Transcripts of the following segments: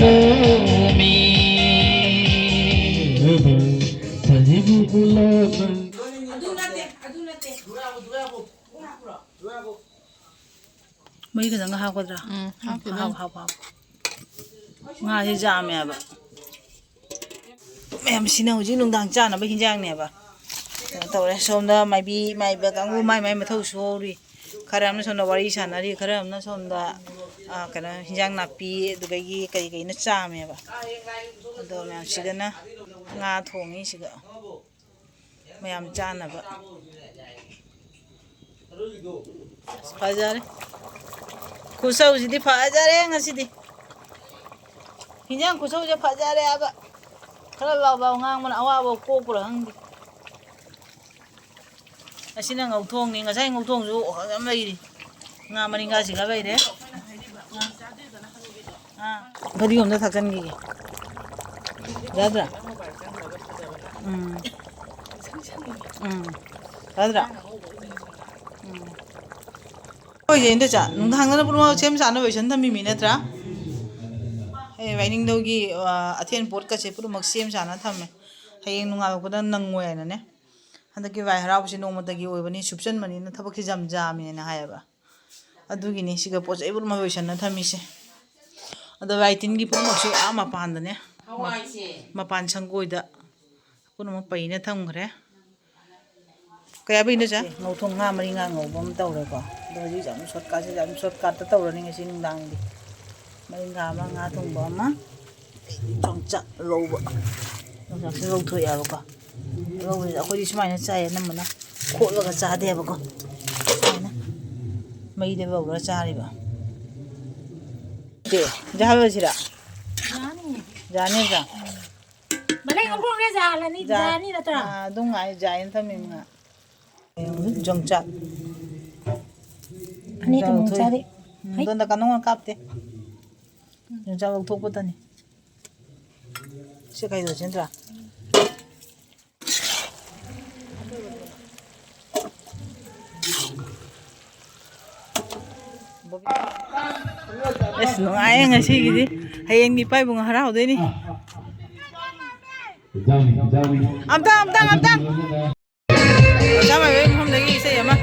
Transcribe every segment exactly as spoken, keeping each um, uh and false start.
ꯂꯣꯃꯤ ꯁꯖꯤꯕꯨ ꯂꯣꯃꯤ꯫ ꯑꯗꯨ ꯅꯠꯇꯦ, ꯑꯗꯨ ꯅꯠꯇꯦ꯫ ꯃꯍꯤ ꯈꯤꯇꯪꯒ ꯍꯥꯞꯀꯗ꯭ꯔꯥ? ꯎꯝ, ꯍꯥꯞꯈꯤꯗꯣꯏꯅꯦ꯫ ꯍꯥꯞ, ꯍꯥꯞ, ꯍꯥꯞ꯫ ꯉꯥꯁꯦ ꯌꯥꯝꯃꯦꯕ꯫ ꯃꯌꯥꯝꯁꯤꯅ ꯍꯧꯖꯤꯛ ꯅꯨꯡꯗꯥꯡ ꯆꯥꯅꯕ ꯍꯤꯟꯖꯥꯡꯅꯦꯕ꯫ ꯀꯩꯅꯣ ꯇꯧꯔꯦ꯫ ꯁꯣꯝꯗ ꯃꯥꯏꯕꯤ ꯃꯥꯏꯕ ꯀꯥꯡꯕꯨ ꯃꯥꯏ ꯃꯥꯏ ꯃꯊꯧ ꯁꯨꯍꯧꯔꯤ꯫ ꯈꯔ ꯑꯃꯅ ꯁꯣꯝꯗ ꯋꯥꯔꯤ ꯁꯥꯟꯅꯔꯤ, ꯈꯔ ꯑꯃꯅ ꯁꯣꯝꯗ, ꯑ, ꯀꯩꯅꯣ, ꯍꯤꯟꯖꯥꯡ ꯅꯥꯄꯤ ꯑꯗꯨꯗꯒꯤ ꯀꯩ ꯀꯩꯅꯣ ꯆꯥꯝꯃꯦꯕ꯫ ꯑꯗꯣ ꯃꯌꯥꯝꯁꯤꯗꯅ ꯉꯥ ꯊꯣꯡꯉꯤ ꯁꯤꯒ꯫ ꯃꯌꯥꯝ ꯆꯥꯅꯕ꯫ ꯑꯁ, ꯐꯖꯔꯦ꯫ ꯈꯨꯠꯁꯧꯁꯤꯗꯤ ꯐꯖꯔꯦ ꯉꯁꯤꯗꯤ꯫ ꯍꯤꯟꯖꯥꯡ ꯈꯨꯠꯁꯧꯁꯦ ꯐꯖꯔꯦ ꯍꯥꯏꯕ꯫ ꯈꯔ ꯂꯥꯎ ꯂꯥꯎ ꯉꯥꯡꯕꯅ ꯑꯋꯥꯕ ꯀꯣꯛꯄ꯭ꯔꯥ ꯈꯪꯗꯦ꯫ ꯑꯁꯤꯅ ꯉꯧꯊꯣꯡꯅꯤ꯫ ꯉꯁꯥꯏ ꯉꯧꯊꯣꯡꯁꯨ ꯌꯥꯝ ꯂꯩꯔꯤ꯫ ꯉꯥ ꯃꯔꯤꯡꯒꯥꯁꯤꯒ ꯂꯩꯔꯦ꯫ ꯑꯥ꯫ ꯐꯗꯤꯒꯣꯝꯗ ꯊꯥꯛꯆꯟꯈꯤꯒꯦ꯫ ꯌꯥꯗ꯭ꯔꯥ? ꯎꯝ꯫ ꯎꯝ꯫ ꯌꯥꯗ꯭ꯔꯥ? ꯎꯝ꯫ ꯑꯩꯈꯣꯏꯁꯦ ꯏꯟꯗꯣꯆꯥ, ꯅꯨꯡꯗꯥꯡꯗꯅ ꯄꯨꯝꯅꯃꯛ ꯁꯦꯝ ꯁꯥꯅꯕ ꯂꯣꯏꯁꯟ ꯊꯝꯃꯤꯃꯤ ꯅꯠꯇ꯭ꯔꯥ? ꯑꯦ, ꯋꯥꯏꯅꯤꯡꯗꯧꯒꯤ, ꯑ, ꯑꯊꯦꯟ ꯄꯣꯠꯀꯁꯦ ꯄꯨꯝꯅꯃꯛ ꯁꯦꯝ ꯁꯥꯅ ꯊꯝꯃꯦ꯫ ꯍꯌꯦꯡ ꯅꯣꯡꯉꯥꯜꯂꯛꯄꯗ ꯅꯪꯉꯣꯏ ꯍꯥꯏꯅꯅꯦ꯫ ꯍꯟꯗꯛꯀꯤ ꯂꯥꯏ ꯍꯔꯥꯎꯕꯁꯦ ꯅꯣꯡꯃꯇꯒꯤ ꯑꯣꯏꯕꯅꯤ, ꯁꯨꯞꯆꯟꯕꯅꯤꯅ ꯊꯕꯛꯁꯦ ꯌꯥꯝ ꯌꯥꯝꯃꯦꯅ ꯍꯥꯏꯌꯦꯕ꯫ ꯑꯗꯨꯒꯤꯅꯤ ꯁꯤꯒ ꯄꯣꯠ ꯆꯩ ꯄꯨꯝꯅꯃꯛ ꯂꯣꯏꯁꯟꯅ ꯊꯝꯃꯤꯁꯦ꯫ ꯑꯗꯣ ꯂꯥꯏ ꯇꯤꯟꯒꯤ ꯄꯨꯝꯅꯃꯛꯁꯦ ꯑꯥ ꯃꯄꯥꯟꯗꯅꯦ꯫ ꯍꯋꯥꯏꯁꯦ꯫ ꯃꯄꯥꯟ ꯁꯪꯒꯣꯏꯗ ꯄꯨꯝꯅꯃꯛ ꯄꯩꯅ ꯊꯝꯈ꯭ꯔꯦ꯫ ꯀꯌꯥ ꯄꯩꯅꯣ ꯆꯦ? ꯉꯧꯊꯣꯡ ꯉꯥ ꯃꯔꯤ ꯉꯥ ꯉꯧꯕ ꯑꯃ ꯇꯧꯔꯦꯀꯣ꯫ ꯑꯗꯣ ꯍꯧꯖꯤꯛ ꯌꯥꯝ shortcutꯁꯦ, ꯌꯥꯝ shortcutꯇ ꯇꯧꯔꯅꯤ ꯉꯁꯤ ꯅꯨꯡꯗꯥꯡꯗꯤ꯫ ꯃꯔꯤ ꯉꯥ ꯑꯃ, ꯉꯥ ꯊꯣꯡꯕ ꯑꯃ, ꯌꯣꯡꯆꯥꯛ ꯂꯧꯕ꯫ ꯌꯣꯡꯆꯥꯛꯁꯦ ꯂꯧꯊꯣꯛꯑꯦꯕꯀꯣ꯫ ꯂꯧꯕꯁꯤꯗ ꯑꯩꯈꯣꯏꯗꯤ ꯁꯨꯃꯥꯏꯅ ꯆꯥꯏ ꯑꯅꯝꯕꯅ꯫ ꯈꯣꯠꯂꯒ ꯆꯥꯗꯦꯕꯀꯣ꯫ ꯁꯨꯃꯥꯏꯅ ꯃꯩꯗ ꯂꯧꯔꯒ ꯆꯥꯔꯤꯕ꯫ ꯗꯦ, ꯖꯍꯥ ꯂꯣꯏꯁꯤꯔꯥ? ꯌꯥꯅꯤꯌꯦ꯫ ꯌꯥꯅꯤ, ꯖꯥ? ꯃꯅꯦ, ꯉꯧꯔꯣꯛ ꯉꯧꯔꯦ ꯖꯥ ꯍꯥꯜꯂꯅꯤ, ꯖꯥ꯫ ꯖꯥꯅꯤ ꯅꯠꯇ꯭ꯔꯥ? ꯑꯥ, ꯑꯗꯨꯝ ꯉꯥꯏ, ꯖꯥꯏꯅ ꯊꯝꯃꯤꯕ ꯉꯥ꯫ ꯌꯣꯡꯆꯥꯛ꯫ ꯑꯅꯤ ꯌꯣꯡꯆꯥꯛ ꯊꯝꯃꯣ ꯂꯧꯊꯣꯛꯏ꯫ ꯆꯥꯔꯤ꯫ ꯎꯝ, ꯍꯩ꯫ ꯑꯗꯣꯝꯗ ꯀꯥꯟꯅ ꯀꯥꯞꯇꯦ꯫ ꯌꯣꯡꯆꯥꯛ ꯂꯧꯊꯣꯛꯄꯇꯅꯤ꯫ ꯁꯤ ꯀꯩꯗꯧꯁꯤ ꯅꯠꯇ꯭ꯔꯥ? ꯑꯁ, ꯅꯨꯡꯉꯥꯏꯌꯦ ꯉꯁꯤꯒꯤꯗꯤ꯫ ꯍꯌꯦꯡꯗꯤ ꯏꯄꯥ ꯏꯕꯨꯡ ꯍꯔꯥꯎꯗꯣꯏꯅꯤ꯫ ꯑꯝꯇꯪ, ꯑꯝꯇꯪ, ꯑꯝꯇꯪ꯫ ꯑꯣꯖꯥ ꯃꯥꯏꯕꯒꯤ ꯃꯐꯝꯗꯒꯤ ꯏꯁꯩ ꯑꯃ꯫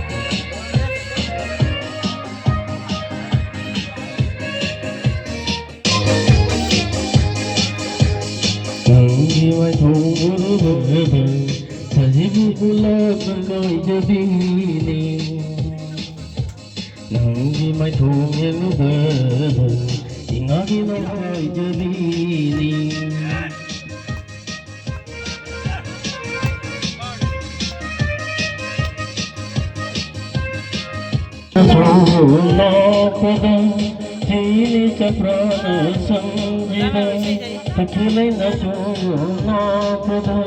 ꯅꯪꯒꯤ ꯃꯥꯏꯊꯣꯡ ꯎꯔꯨꯕꯗ ꯁꯖꯤꯕꯨ ꯄꯨꯂꯞꯅ ꯉꯥꯏꯖꯕꯤꯅꯤ꯫ ꯅꯪꯒꯤ ꯃꯥꯏꯊꯣꯡ ꯌꯦꯡꯂꯨꯕꯗ ꯏꯉꯥꯒꯤ ꯅꯣꯡ ꯉꯥꯏꯖꯕꯤꯅꯤ꯫ ꯂꯥꯛꯄꯗ ꯆꯦꯜꯂꯤ ꯆꯝꯄ꯭ꯔꯥꯅ ꯁꯪꯖꯤꯗ, ꯇꯈꯦꯜ ꯂꯩꯅ ꯆꯣꯡꯉꯨ ꯂꯥꯛꯄꯗ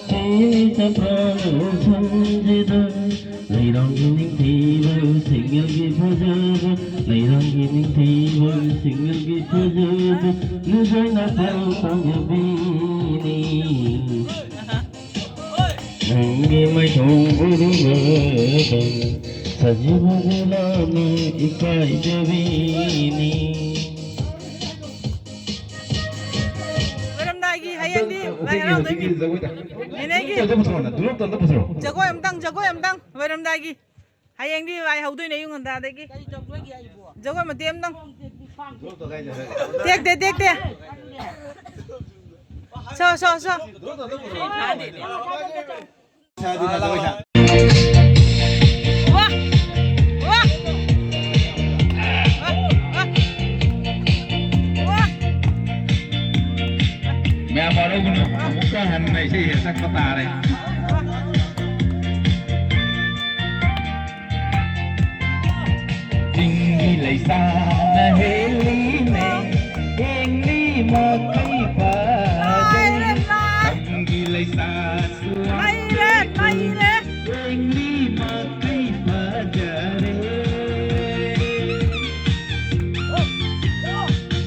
ꯆꯦꯜꯂꯤ ꯆꯝꯄ꯭ꯔꯥꯅ ꯁꯪꯖꯤꯗ, ꯂꯩꯔꯥꯡꯒꯤ ꯅꯤꯡꯊꯤꯕ ꯁꯤꯡꯒꯜꯒꯤ ꯐꯖꯕ, ꯂꯩꯔꯥꯡꯒꯤ ꯅꯤꯡꯊꯤꯕ ꯁꯤꯡꯒꯜꯒꯤ ꯐꯖꯕ, ꯅꯨꯡꯖꯥꯏꯅ ꯄꯥꯎ ꯇꯝꯖꯕꯤꯅꯤ꯫ ꯅꯪꯒꯤ ꯃꯥꯏꯊꯣꯡ ꯎꯔꯨꯕꯗ ꯁꯖꯤꯕꯨ ꯒꯨꯂꯥꯞꯅ ꯏꯀꯥꯏꯖꯕꯤꯅꯤ꯫ ꯂꯣꯏꯔꯝꯗꯥꯏꯒꯤ ꯍꯌꯦꯡꯗꯤ ꯂꯥꯏ ꯍꯔꯥꯎꯗꯣꯏꯅꯤ꯫ ꯅꯦꯅꯦꯒꯤ ꯖꯒꯣꯏ ꯑꯝꯇꯪ, ꯖꯒꯣꯏ ꯑꯝꯇꯪ ꯂꯣꯏꯔꯝꯗꯥꯏꯒꯤ꯫ ꯍꯌꯦꯡꯗꯤ ꯂꯥꯏ ꯍꯧꯗꯣꯏꯅꯦ ꯑꯌꯨꯛ ꯉꯟꯇꯥꯗꯒꯤ꯫ ꯖꯒꯣꯏ ꯃꯇꯦꯛ ꯑꯝꯇꯪ꯫ ꯇꯦꯛꯇꯦ, ꯇꯦꯛꯇꯦ꯫ ꯁꯣ, ꯁꯣ, ꯁꯣ꯫ ꯋꯥ! ꯋꯥ! ꯋꯥ! ꯋꯥ! ꯃꯌꯥꯝ ꯋꯥꯔꯧꯒꯅꯨ, ꯑꯃꯨꯛꯀ ꯍꯟꯅ ꯏꯁꯩꯁꯦ ꯁꯛꯄ ꯇꯥꯔꯦ꯫ ꯆꯤꯡꯒꯤ ꯂꯩꯁꯥꯅ ꯍꯦꯜꯂꯤꯅꯦ, ꯌꯦꯡꯂꯤ ꯃꯈꯩ ꯐꯖꯩ꯫ ꯇꯝꯒꯤ ꯂꯩꯁꯥꯁꯨ ꯃꯩꯔꯦ, ꯃꯩꯔꯦ꯫ ꯌꯦꯡꯂꯤ ꯃꯈꯩ ꯐꯖꯔꯦ꯫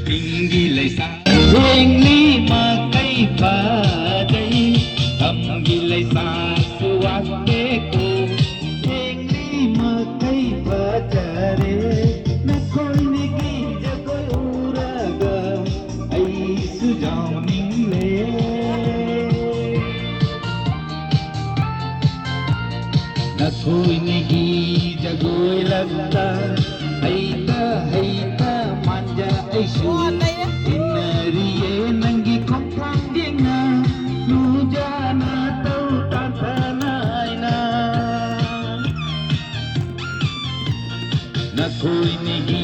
ꯆꯤꯡꯒꯤ ꯂꯩꯁꯥ ꯌꯦꯡꯂꯤ ꯃꯈꯩ ꯐꯖꯩ, ꯇꯝꯒꯤ ꯂꯩꯁꯥꯁꯨ ꯋꯥꯠꯇꯦꯀꯣ, ꯌꯦꯡꯂꯤ ꯃꯈꯩ ꯐꯖꯔꯦ꯫ ꯅꯈꯣꯏꯅꯤꯒꯤ ꯈꯣꯏꯅꯤꯒꯤ ꯖꯒꯣꯏ ꯂꯛꯇ ꯍꯩꯇ ꯍꯩꯇ ꯃꯥꯟꯖ ꯑꯩꯁꯨ ꯑꯣ, ꯂꯩꯔꯦ꯫ ꯏꯟꯅꯔꯤꯌꯦ ꯅꯪꯒꯤ ꯈꯣꯡꯊꯥꯡ ꯌꯦꯡꯅ ꯂꯨꯖꯅ ꯇꯧ ꯇꯥꯟꯊꯅ ꯑꯩꯅ ꯅꯈꯣꯏꯅꯤꯒꯤ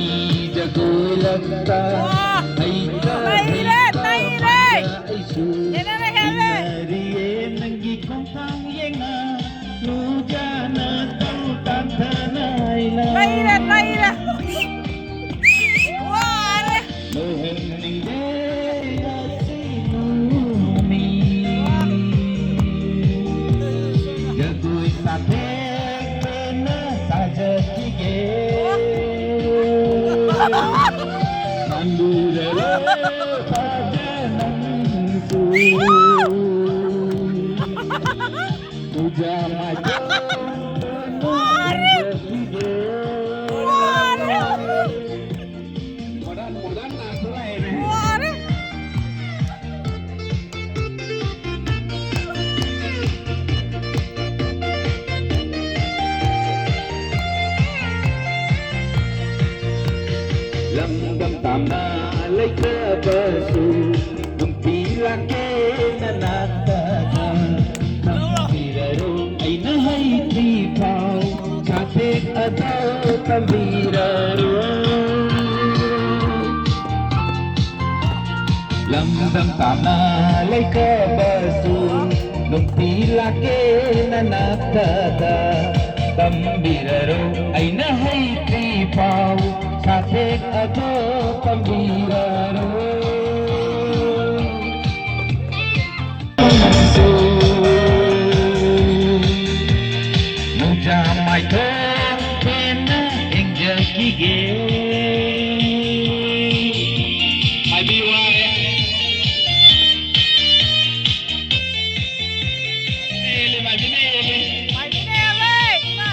ꯖꯒꯣꯏ ꯂꯛꯇ ꯑꯣ, ꯍꯩꯇ ꯂꯩꯔꯦ, ꯍꯩꯇ ꯂꯩꯔꯦ꯫ ꯃꯥꯟꯖ ꯑꯩꯁꯨ ꯍꯦꯟꯅ ꯍꯦꯜꯂꯦ꯫ ꯏꯟꯅꯔꯤꯌꯦ ꯅꯪꯒꯤ ꯈꯣꯡꯊꯥꯡ ꯌꯦꯡꯅ ꯂꯨꯖꯅ ꯇꯧ ꯇꯥꯟꯊꯅ ꯑꯩꯅ ꯂꯩꯔꯦ, ꯂꯩꯔꯦ꯫ ꯋꯥꯔꯦ꯫ ꯂꯣꯏꯍꯟꯅꯤꯡꯗꯦ ꯉꯁꯤ ꯅꯨꯃꯤꯠ꯫ ꯖꯒꯣꯏ ꯁꯥꯊꯦꯛꯇꯅ ꯁꯥꯖꯈꯤꯒꯦ꯫ ꯈꯪꯂꯨꯔꯔꯣꯏ ꯐꯖꯅꯁꯨ꯫ ꯄꯨꯖꯥ ꯃꯥꯏꯀꯣꯟ ꯋꯥꯔꯦ! ꯋꯥꯔꯦ! ꯃꯣꯗꯔꯟ, ꯃꯣꯗꯔꯟ ꯉꯥꯛꯇ ꯂꯥꯛꯑꯦꯅꯦ꯫ ꯋꯥꯔꯦ! ꯂꯝꯗꯝ ꯇꯥꯝꯅ ꯂꯩꯇꯕꯁꯨ ꯅꯨꯡꯇꯤ ꯂꯥꯛꯀꯦ ꯅꯅꯥꯛꯇꯗ꯫ ꯇꯝꯕꯤꯔꯔꯣ ꯑꯩꯅ ꯍꯩꯇ꯭ꯔꯤ ꯐꯥꯎ ꯁꯥꯊꯦꯛ ꯑꯗꯣ ꯇꯝꯕꯤꯔꯔꯣ꯫ ꯂꯝꯗꯝ ꯇꯥꯝꯅ ꯂꯩꯇꯕꯁꯨ ꯅꯨꯡꯇꯤ ꯂꯥꯛꯀꯦ ꯅꯅꯥꯛꯇꯗ꯫ ꯇꯝꯕꯤꯔꯔꯣ ꯑꯩꯅ ꯍꯩꯇ꯭ꯔꯤ ꯐꯥꯎ ꯁꯥꯊꯦꯛ ꯑꯗꯣ ꯇꯝꯕꯤꯔꯔꯣ꯫ ꯅꯨꯡꯖꯥ ꯃꯥꯏꯊꯣꯡ ꯍꯦꯟꯅ ꯌꯦꯡꯖꯈꯤꯒꯦ꯫ ꯃꯥꯏꯕꯤ ꯋꯥꯔꯦ꯫ ꯍꯦꯜꯂꯦ, ꯃꯥꯏꯕꯤꯅ ꯍꯦꯜꯂꯦ꯫ ꯃꯥꯏꯕꯤꯅ ꯍꯦꯜꯂꯦ, ꯏꯃꯥ꯫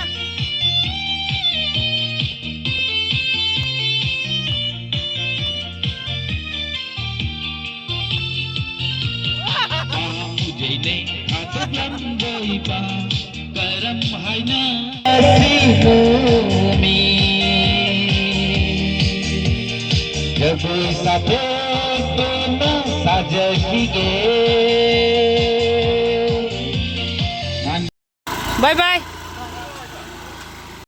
ꯄꯥꯝꯖꯩꯅꯦ ꯍꯥꯠꯇꯣꯛꯂꯝꯗꯣꯏꯕ ꯀꯔꯝ ꯍꯥꯏ ꯖꯒꯣꯏ ꯁꯥꯊꯦꯛꯇꯨꯅ ꯁꯥꯖꯈꯤꯒꯦ꯫ Bye bye.